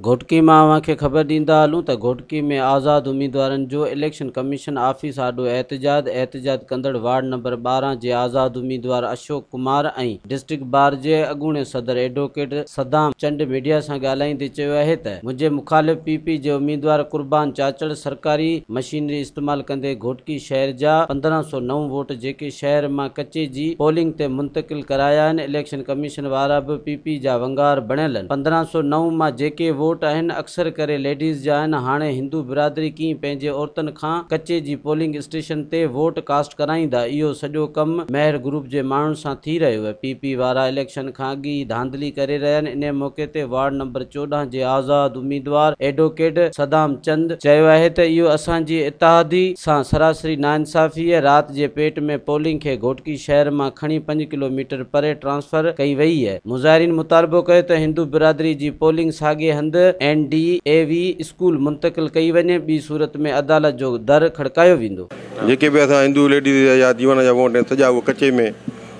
گهوٽڪي مان اوهان کي خبر ڏيندا هلون ته گهوٽڪي ۾ آزاد اميدوارن جو اليڪشن ڪميشن آفيس آڏو احتجاج، احتجاج ڪندڙ وارڊ نمبر 12 جي آزاد اميدوار اشوڪ ڪمار ۽ ڊسٽرڪٽ بار جي اڳوڻي صدر ايڊووڪيٽ صدام چنڊ ميڊيا سان ڳالهائيندي چيو آهي ته منهنجي مخالف پي پي جي اميدوار قربان چاچڙ سرڪاري مشينري استعمال ڪندي گهوٽڪي شهر جا 1509 ووٽ جيڪي شهر مان ڪچي جي پولنگ تي منتقل ڪرايا آهن، اليڪشن ڪميشن وارا به پي پي جا ونگار بڻيل آهن، 1509 مان جيڪي ووٽ آهن اڪثر ڪري ليڊيز جا آهن، هاڻي هندو برادري ڪيئن پنهنجي عورتن کان ڪچي جي پولنگ اسٽيشن تي ووٽ ڪاسٽ ڪرائيندا، اهو سڄو ڪم مهر گروپ جي ماڻهن سان ٿي رهيو آهي، پي پي وارا اليڪشن کان اڳ ئي ڌانڌلي ڪري رهيا آهن، انهي موقعي تي وارڊ نمبر 14 جي آزاد اميدوار ايڊووڪيٽ صدام چند چيو آهي ته اهو اسان جي اتحادي سان سراسري ناانصافي آهي، رات جي پيٽ ۾ پولنگ کي گهوٽڪي شهر مان کڻي 5 ڪلو ميٽر پري ٽرانسفر ڪئي وئي آهي. مظاهرين مطالبو ڪيو ته هندو برادري جي پولنگ ساڳئي هنڌ N D A V school منتقل ڪئي وڃي، ٻي صورت ۾ عدالت جو در کڙڪايو ويندو. جيڪي به اسان هندو ليڊيز يا ديوان جا ووٽ آهن سڄا اهي ڪچي ۾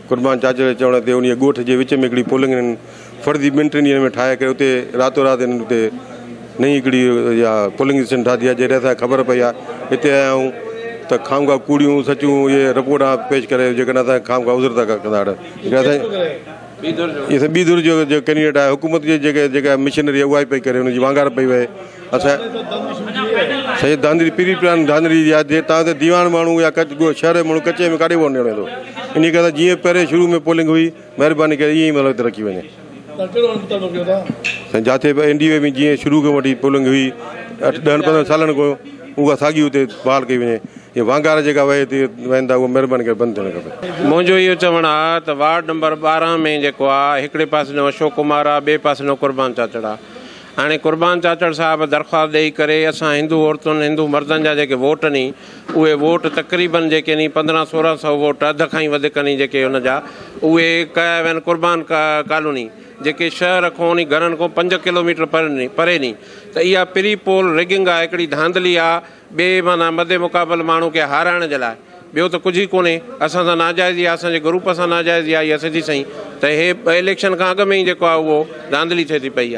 قربان چاچڙ جي چوڻ تي انهيء ڳوٺ جي وچ ۾ هڪڙي پولنگ هنن فرضي ٻن ٽن ڏينهن ۾ ٺاهي ڪري اتي راتو رات هنن اتي نئين هڪڙي اها پولنگ اسٽيشن ٺاهي آهي جڏهن اسان کي خبر پئي آهي هتي آيا آهيون ته خامخواه ڪوڙيون سچيون اهي رپورٽا پيش ڪري جيڪڏهن اسان کي خامخواه عذر ٿا ڪندا رهن ٻي ڌر جو جيڪو ڪينڊيڊيٽ آهي حڪومت جي جيڪي جيڪا مشنري اها ئي پئي ڪري ان جي وانگار پئي وهي اسان سڄي ڌانڌلي پري پلان ڌانڌلي جي آهي تان ته ديوان ماڻهو يا ڪچ شهر جو ماڻهو ڪچي ۾ ڪاڏي ووٽ ڏيڻ ويندو ان ڪري جيئن پهرين شروع ۾ پولنگ هئي مهرباني ڪري ائين ئي مطلب رکي وڃي. سائين جاٿي به اين ڊي اي ۾ جيئن شروع کان وٺي پولنگ هئي اٺ ڏهن 15 سالن کان اها ساڳي اتي بحال ڪئي وڃي هي وانگار جيڪا وهي ٿي وهن ٿا اها مهرباني ڪري بند ٿيڻ کپي. منهنجو اهو چوڻ آ ته وارڊ نمبر 12 ۾ جيڪو آ هڪڙي پاسي نو اشوڪ ڪمار آ ٻئي پاسي نو قربان چاچڙ آ هاڻي قربان چاچڙ صاحب درخواست ڏئي ڪري اسان هندو عورتن هندو مردن جا جيڪي ووٽ ني اهي ووٽ تقريبن جيڪي ني 15 16 سئو ووٽ اڌ کان ئي وڌيڪ ني جيڪي ان جا اهي ڪيا ويا آهن قربان ڪالوني جيڪي شهر کان ني گهرن کان 5 ڪلوميٽر پري ني ته اها پري پول رگنگ آ هڪڙي ڌانڌلي آ ٻئي معنيٰ مد مقابل ماڻهو کي هارائڻ جي لاء ٻيو ته ڪجهه ئي ڪونهي اسان سان ناجائزي آ اسان جي گروپ سان ناجائزي آ اها سڌي سئين ته هي اليڪشن کان اڳ ۾ ئي جيڪو آ اهو ڌانڌلي ٿئي ٿي پئي آ.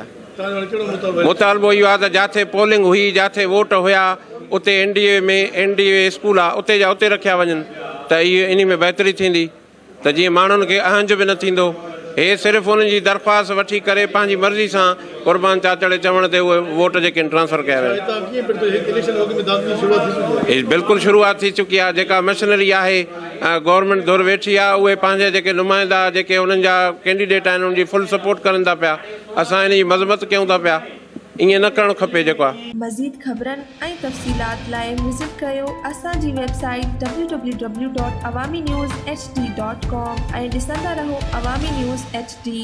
مطالبو اهو آهي ته جاٿي پولنگ هئي جاٿي ووٽ هيا اتي N D A ۾ N D A school آهي اتي جا اتي رکيا وڃن ته اهو انهي ۾ بهتري ٿيندي ته جيئن ماڻهن کي اهنج به نه ٿيندو هي صرف انهن جي درخواست وٺي ڪري پنهنجي مرضي سان قربان چاچڙ جي چوڻ تي اهي ووٽ جيڪي آهن ٽرانسفر ڪيا ويا آهن بلڪل شروعات ٿي چڪي آهي جيڪا مشنري آهي گورنمينٽ ڌر ويٺي آهي اهي پنهنجا جيڪي نمائندا جيڪي انهن جا ڪينڊيڊيٽ آهن انهن جي فل سپورٽ ڪرن ٿا پيا اسان ان جي مذمت ڪيون ٿا پيا ائين نه ڪرڻ کپي جيڪو آ. مزيد خبرن ۽ تفصيلات لاء وزٽ ڪريو اسان جي website www.awaminews.hd.com ۽ ڏسندا رهو عوامي نيوز ايڇ ڊي.